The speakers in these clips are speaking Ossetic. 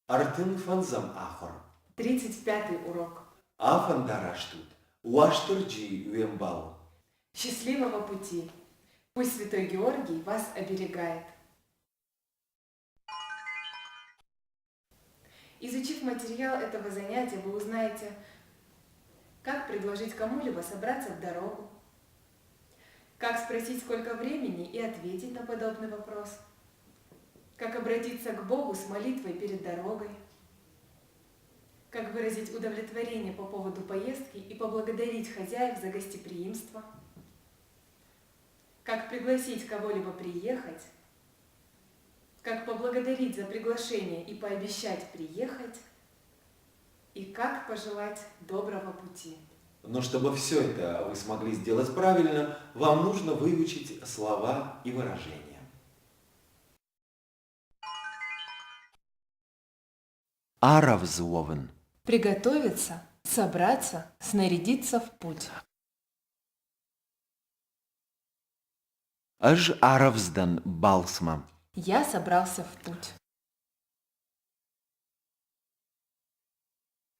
35 ахуыр. 35 урок. Афӕндараст ут, Уастырджи уе мбал! Счастливого пути! Пусть Святой Георгий вас оберегает! Изучив материал этого занятия, вы узнаете, как предложить кому-либо собраться в дорогу, как спросить, сколько времени, и ответить на подобный вопрос, как обратиться к Богу с молитвой перед дорогой, как выразить удовлетворение по поводу поездки и поблагодарить хозяев за гостеприимство, как пригласить кого-либо приехать, как поблагодарить за приглашение и пообещать приехать, и как пожелать доброго пути. Но чтобы все это вы смогли сделать правильно, вам нужно выучить слова и выражения. Арӕвдз уӕвын. Приготовиться, собраться, снарядиться в путь. Ӕз арӕвдз дӕн балцмӕ. Я собрался в путь.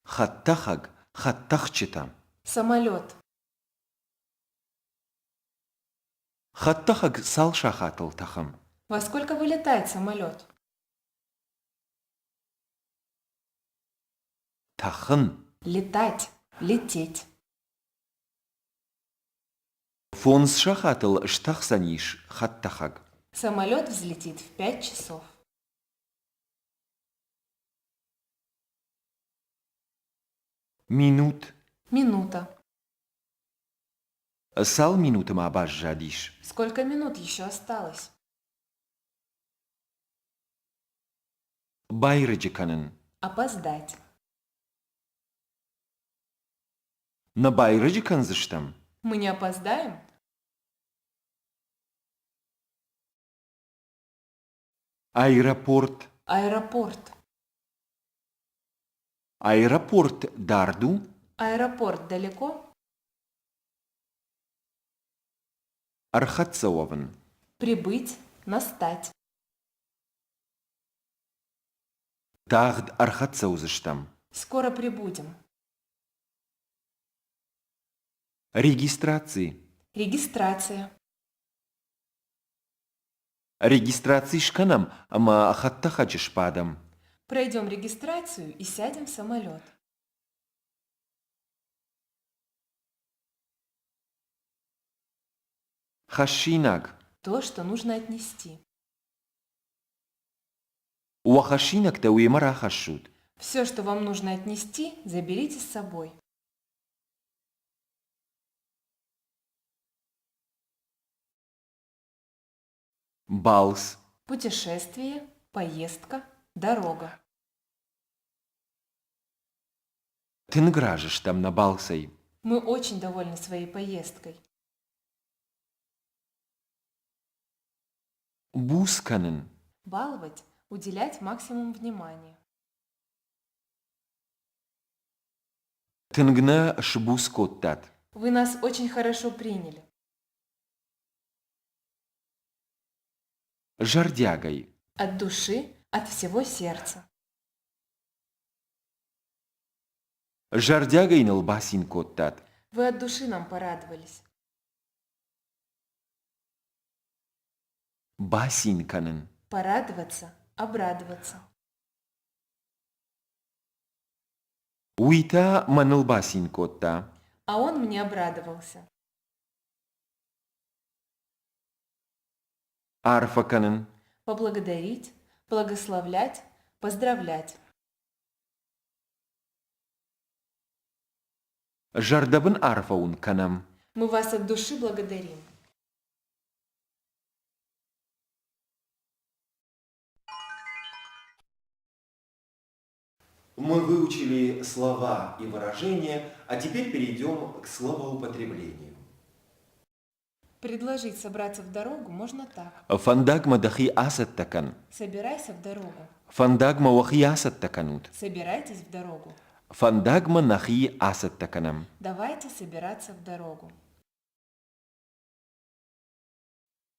Хӕдтӕхӕг, хӕдтӕхджытӕ. Самолет. Хӕдтӕхӕг цал сахатыл тӕхы? Во сколько вылетает самолет? Тӕхын. Летать, лететь. Фондз сахатыл стӕхдзӕнис хӕдтӕхӕг. Самолет взлетит в 5 часов. Минут. Минута. Цал минуты ма баззадис? Сколько минут еще осталось? Байрӕджы кӕнын. Опоздать. Нӕ байрӕджы кӕндзыстӕм? Мы не опоздаем? Аэропорт. Аэропорт. Аэропорт дард у? Аэропорт далеко? Ӕрхӕццӕ уӕвын. Прибыть, настать. Тагъд ӕрхӕццӕ уыдзыстӕм. Скоро прибудем. Регистраци. Регистрация. Регистраци скӕнӕм ӕмӕ хӕдтӕхӕджы сбадӕм. Пройдем регистрацию и сядем в самолет. Хӕссинаг. То, что нужно отнести. Уӕ хӕссинӕгтӕ уемӕ рахӕссут. Все, что вам нужно отнести, заберите с собой. Балц. Путешествие, поездка, дорога. Тынг разы стӕм нӕ балцӕй. Мы очень довольны своей поездкой. Буц кӕнын. Баловать, уделять максимум внимания. Тынг нӕ сбуц кодтат. Вы нас очень хорошо приняли. Зӕрдиагӕй. От души, от всего сердца. Зӕрдиагӕй ныл бацин кодтат. Вы от души нам порадовались. Бацин кӕнын. Порадоваться, обрадоваться. Уый та мӕныл бацин кодта. А он мне обрадовался. Арфӕ кӕнын. Поблагодарить, благословлять, поздравлять. Зӕрдӕбын арфӕ уын кӕнӕм. Мы вас от души благодарим. Мы выучили слова и выражения, а теперь перейдем к словоупотреблению. Предложить собраться в дорогу можно так. Фӕндагмӕ дӕхи ацӕттӕ кӕн. Собирайся в дорогу. Фӕндагмӕ уӕхи ацӕттӕ кӕнут. Собирайтесь в дорогу. Фӕндагмӕ нӕхи ацӕттӕ кӕнӕм. Давайте собираться в дорогу.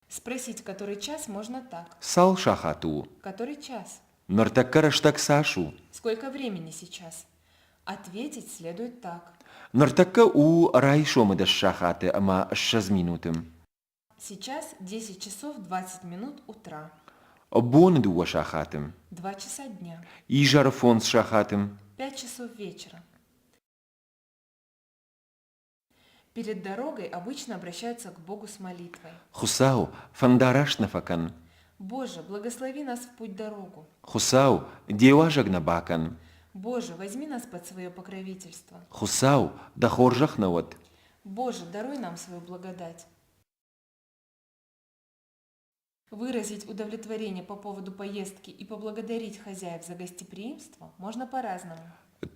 Спросить, который час, можно так. Цал сахаты у? Который час? Ныртӕккӕ рӕстӕг цас у? Сколько времени сейчас? Ответить следует так. Ныртӕккӕ у райсомы дӕс сахаты ӕмӕ ссӕдз минуты. Сейчас 10 часов 20 минут утра. Боны дыууӕ сахаты. Два часа дня. Изӕры фондз сахаты. Пять часов вечера. Перед дорогой обычно обращаются к Богу с молитвой. Хуыцау, фӕндараст нӕ фӕкӕн. Боже, благослови нас в путь дорогу. Хуыцау, де уазӕг нӕ бакӕн. Боже, возьми нас под свое покровительство. Хуыцау, дӕ хорзӕх нӕ уӕд. Боже, даруй нам свою благодать. Выразить удовлетворение по поводу поездки и поблагодарить хозяев за гостеприимство можно по-разному.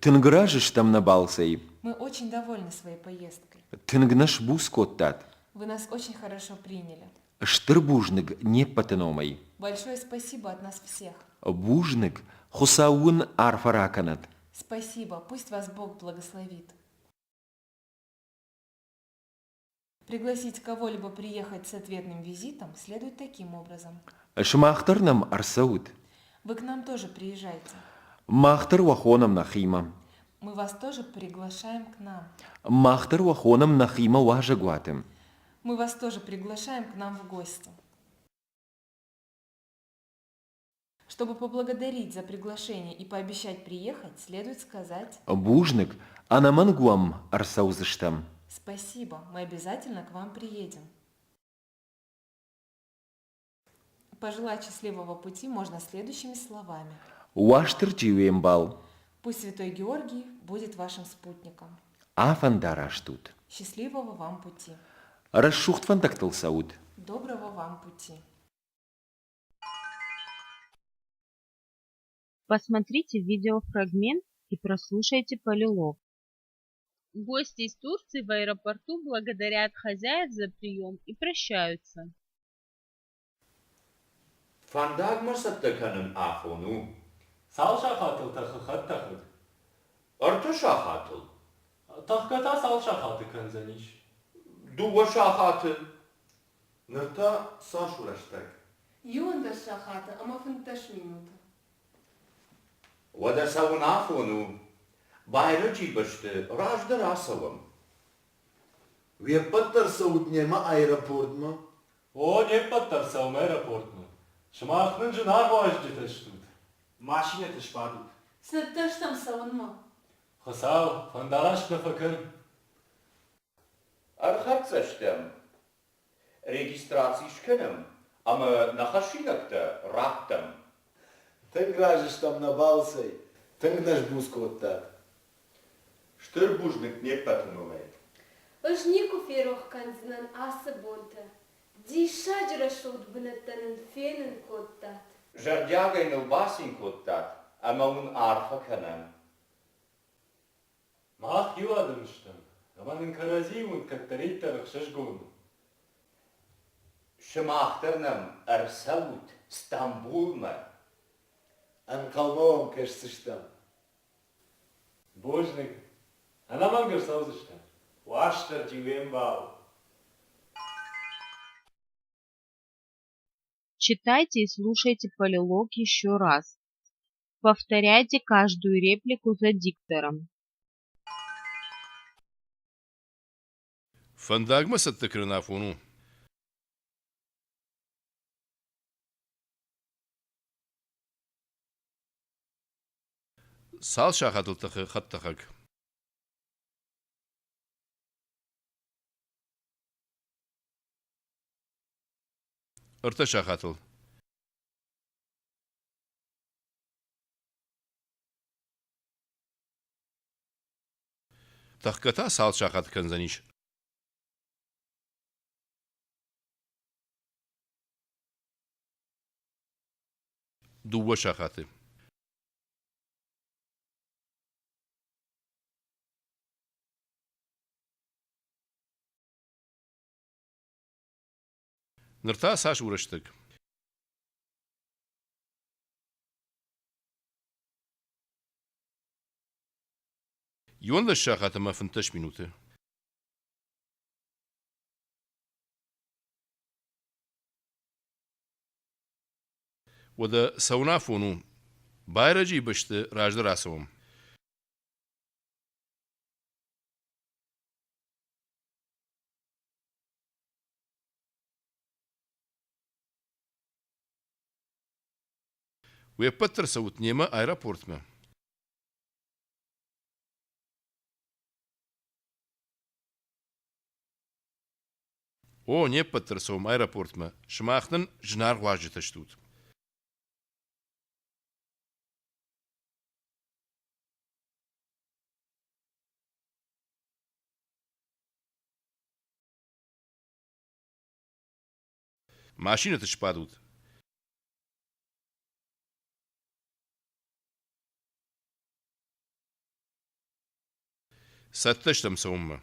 Тынг разы стӕм нӕ балцӕй. Мы очень довольны своей поездкой. Тынг нӕ сбуц кодтат. Вы нас очень хорошо приняли. Стыр бузныг не ппӕты номӕй. Большое спасибо от нас всех. Бузныг, Хуыцау уын арфӕ ракӕнӕд. Спасибо, пусть вас Бог благословит. Пригласить кого-либо приехать с ответным визитом следует таким образом. Сымах дӕр нӕм ӕрцӕут. Вы к нам тоже приезжайте. Мах дӕр уӕ хонӕм нӕхимӕ. Мы вас тоже приглашаем к нам. Мах дӕр уӕ хонӕм нӕхимӕ уазӕгуаты. Мы вас тоже приглашаем к нам в гости. Чтобы поблагодарить за приглашение и пообещать приехать, следует сказать Бузныг, ӕнӕмӕнг уӕм ӕрцӕудзыстӕм. Спасибо, мы обязательно к вам приедем. Пожелать счастливого пути можно следующими словами. Уастырджи уе мбал. Пусть Святой Георгий будет вашим спутником. Афӕндараст ут. Счастливого вам пути. Рӕсугъд фӕндӕгтыл цӕут. Доброго вам пути. Посмотрите видеофрагмент и прослушайте полилог. Гости из Турции в аэропорту благодарят хозяев за прием и прощаются. Фӕндагмӕ цӕттӕ кӕнын афон у. Цал сахатыл тӕхы хӕдтӕхӕг? Ӕртӕ сахатыл. Тӕхгӕ та цал сахаты кӕндзӕнис? Дыууӕ сахаты. Ныр та цас у рӕстӕг? Иуӕндӕс сахаты ӕмӕ фынддӕс минуты. Уӕдӕ цӕуын афон у. Байрӕджы бӕсты раздӕр ацӕуӕм. Уе ппӕт дӕр цӕут немӕ аэропортмӕ? О, не ппӕт дӕр цӕуӕм аэропортмӕ. Сымах нын зынаргъ уазджытӕ стут. Машинӕты сбадут. Цӕттӕ стӕм цӕуынмӕ. Хуыцау, фӕндараст нӕ фӕкӕн. Ӕрхӕццӕ стӕм. Регистраци скӕнӕм ӕмӕ нӕ хӕссинӕгтӕ раттӕм. Тынг разы стӕм нӕ балцӕй, тынг нӕ сбуц кодтат. Стыр бузныг не ппӕты номӕй. Ӕз никуы ферох кӕндзынӕн ацы бонтӕ. Диссаджы рӕсугъд бынӕттӕ нын фенын кодтат. Зӕрдиагӕй ныл бацин кодтат ӕмӕ уын арфӕ кӕнӕм. Мах иу адӕм стӕм, ӕмӕ нын кӕрӕдзийы уынд кӕддӕриддӕр ӕхсызгон у. Сымах дӕр нӕм ӕрцӕут Стамбулмӕ. Ӕнхъӕлмӕ уӕм кӕсдзыстӕм. Бузныг. Ӕнӕмӕнг ӕрцӕудзыстӕм. Уастырджи уе мбал. Читайте и слушайте полилог еще раз. Повторяйте каждую реплику за диктором. Фӕндагмӕ цӕттӕ кӕнын афон у. Цал сахатыл тӕхы хӕдтӕхӕг? Ӕртӕ сахатыл. Тӕхгӕ та цал сахаты кӕндзӕнис? Дыууӕ сахаты. Ныр та цас у рӕстӕг? Иуӕндӕс сахат ӕмӕ фынддӕс минуты. Уӕдӕ цӕуын афон у. Байрӕджыйы бӕсты раздӕр ацӕуӕм. Уе ппӕт дӕр цӕут немӕ аэропортмӕ? О, не ппӕт дӕр цӕуӕм аэропортмӕ, сымах нын зынаргъ уазджытӕ стут. Машинӕты сбадут. Цӕттӕ стӕм цӕуынмӕ.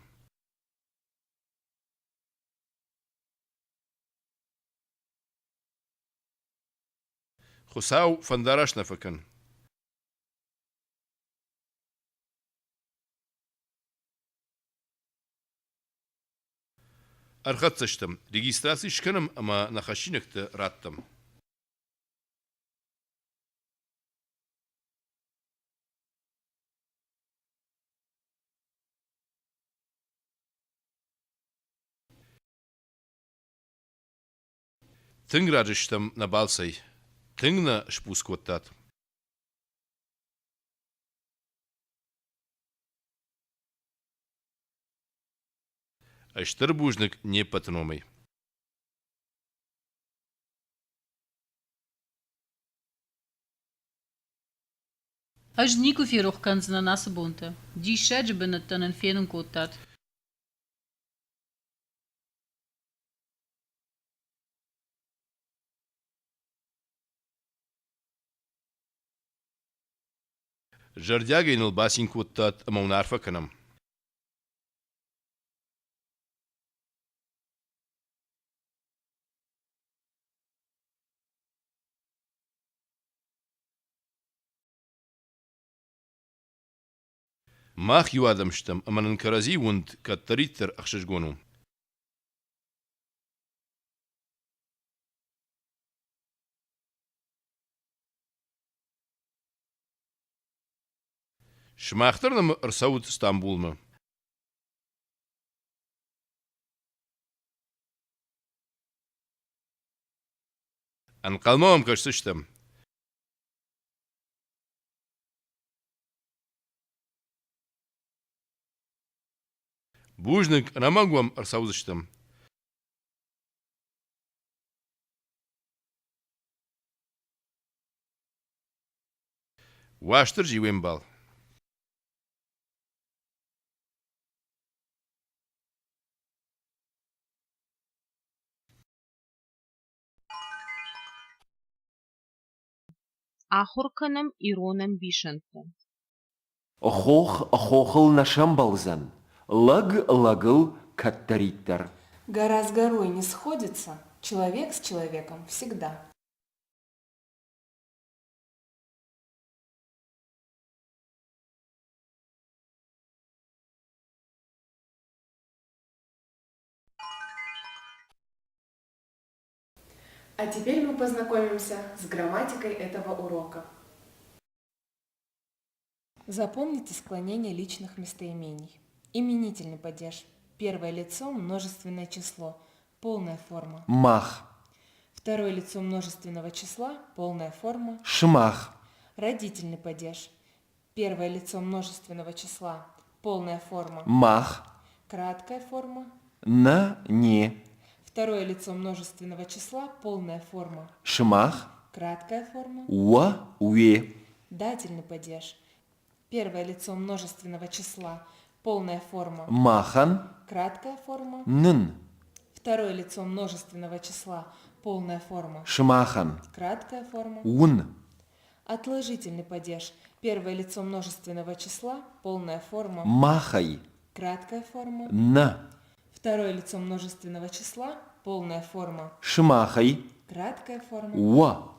Хуыцау, фӕндараст нӕ фӕкӕн. Ӕрхӕццӕ стӕм, регистраци скӕнӕм ӕмӕ нӕ хӕссинӕгтӕ раттӕм. Тынг раджы стӕм нӕ балцӕй, тынг нӕ сбуц кодтат. Стыр бузныг не ппӕты номӕй. Ӕз никуы ферох кӕндзынӕн ацы бонтӕ. Диссаджы бынӕттӕ нын фенын кодтат. Зӕрдиагӕй ныл бацин кодтат ӕмӕ уын арфӕ кӕнӕм. Мах иу адӕм стӕм ӕмӕ нын кӕрӕдзи уынд кӕддӕриддӕр ӕхсызгон у. Сымах дӕр нӕм ӕрцӕут Стамбулмӕ. Ӕнхъӕлмӕ уӕм кӕсдзыстӕм. Бузныг, ӕнӕмӕнг уӕм ӕрцӕудзыстӕм. Уастырджи уе мбал. Ахуыр кӕнӕм ирон ӕмбисӕндтӕ. Хох хохыл нӕ сӕмбӕлдзӕн, лӕг лӕгыл кӕддӕриддӕр. Гора с горой не сходится, человек с человеком всегда. А теперь мы познакомимся с грамматикой этого урока. Запомните склонение личных местоимений. Именительный падеж. Первое лицо – множественное число. Полная форма. Мах. Второе лицо множественного числа – полная форма. Шмах. Родительный падеж. Первое лицо множественного числа – полная форма. Мах. Краткая форма. На, не. Второе лицо множественного числа – полная форма. Шмах. Краткая форма. Уа, уе. Дательный падеж. Первое лицо множественного числа – полная форма. Махан. Краткая форма. Нын. Второе лицо множественного числа – полная форма. Шмахан. Краткая форма. Ун. Отложительный падеж. Первое лицо множественного числа – полная форма. Махай. Краткая форма. На. Второе лицо множественного числа – полная форма. Шмахай. Краткая форма. Уа.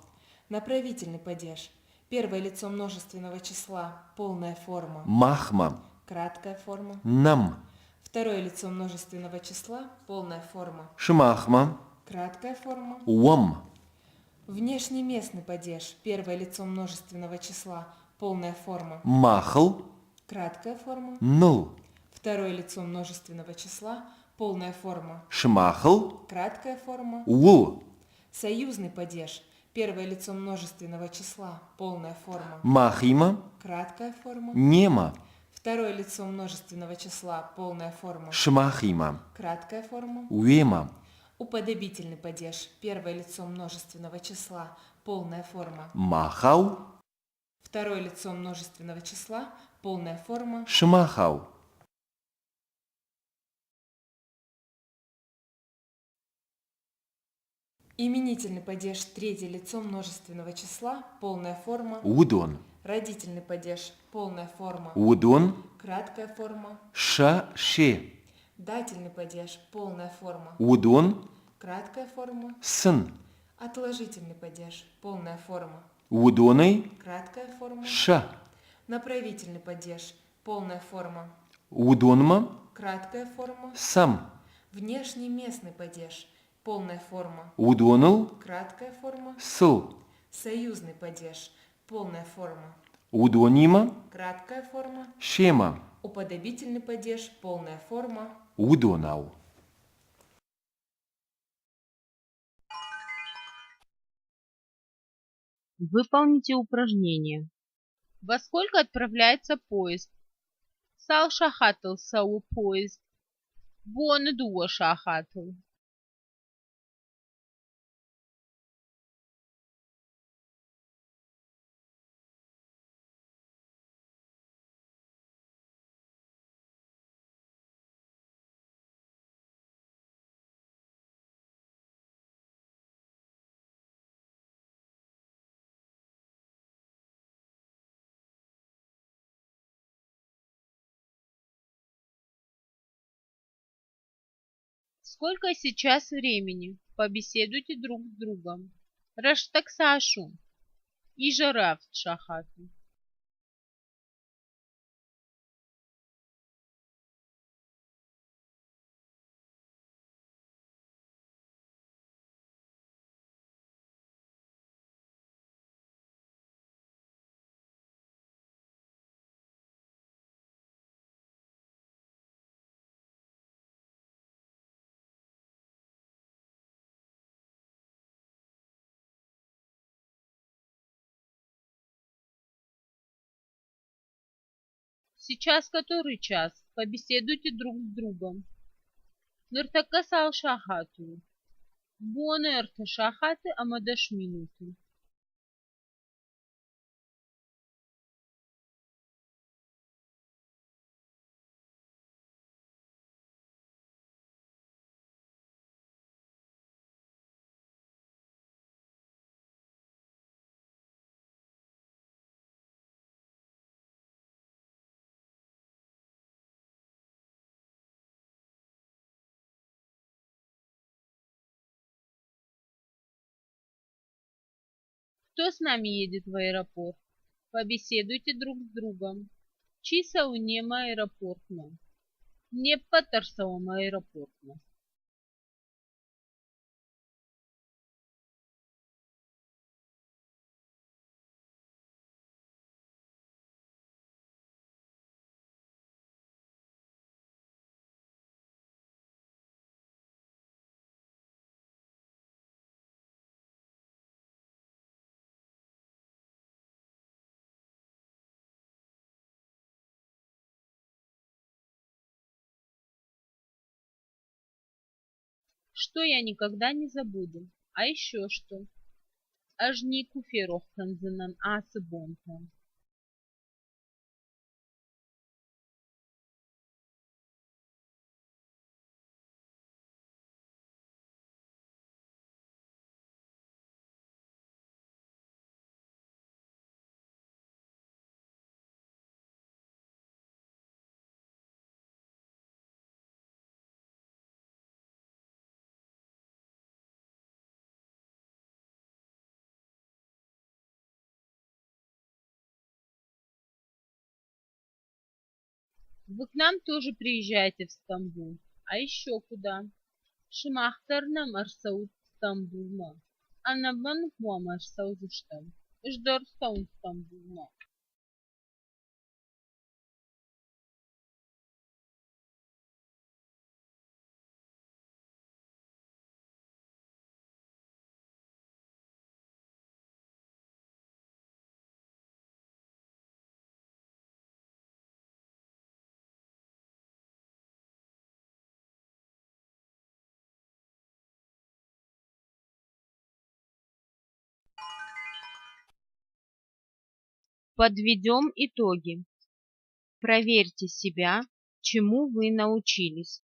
Направительный падеж. Первое лицо множественного числа – полная форма. Махма. Краткая форма. Нам. Второе лицо множественного числа – полная форма. Шмахма. Краткая форма. Уам. Внешний местный падеж, первое лицо множественного числа, полная форма. Махыл, Краткая форма. Ныл. Второе лицо множественного числа, полная форма. Сымахыл, Краткая форма. Уыл. Союзный падеж, первое лицо множественного числа, полная форма. Махимӕ, Краткая форма. Немӕ. Второе лицо множественного числа, полная форма. Сымахимӕ, Краткая форма. Уемӕ. Уподобительный падеж, первое лицо множественного числа, полная форма. Махау, Второе лицо множественного числа, полная форма. Сымахау. Именительный падеж, третье лицо множественного числа, полная форма. Уыдон. Родительный падеж, полная форма. Уыдон, Краткая форма. Сӕ, се. Дательный падеж, полная форма. Уыдон, Краткая форма. Сын. Отложительный падеж, полная форма. Уыдонӕй, Краткая форма. Сӕ. Направительный падеж, полная форма. Уыдонмӕ, Краткая форма. Сӕм. Внешний местный падеж, полная форма. Уыдоныл, Краткая форма. Сыл. Союзный падеж, полная форма. Уыдонимӕ, Краткая форма. Семӕ. Уподобительный падеж, полная форма. Уыдонау. Выполните упражнение. Во сколько отправляется поезд? Цал сахатыл цӕуы поезд? Боны дыууӕ сахатыл. Сколько сейчас времени? Побеседуйте друг с другом. Рӕстӕг цас у? Изӕры авд сахаты. Сейчас который час? Побеседуйте друг с другом. Ныртӕккӕ цал сахаты у? Боны ӕртӕ сахаты ӕмӕ дӕс минуты. Кто с нами едет в аэропорт? Побеседуйте друг с другом. Чи цӕуы немӕ аэропортмӕ? Не ппӕт дӕр цӕуӕм аэропортмӕ. Что я никогда не забуду? А еще что? Ӕз никуы ферох кӕндзынӕн ацы бонтӕ. Вы к нам тоже приезжаете в Стамбул? А еще куда? Сымах дӕр нӕм ӕрцӕут Стамбулмӕ. Ӕнӕмӕнг уӕм ӕрцӕудзыстӕм. Ӕз дӕр цӕуын Стамбулмӕ. Подведем итоги. Проверьте себя, чему вы научились.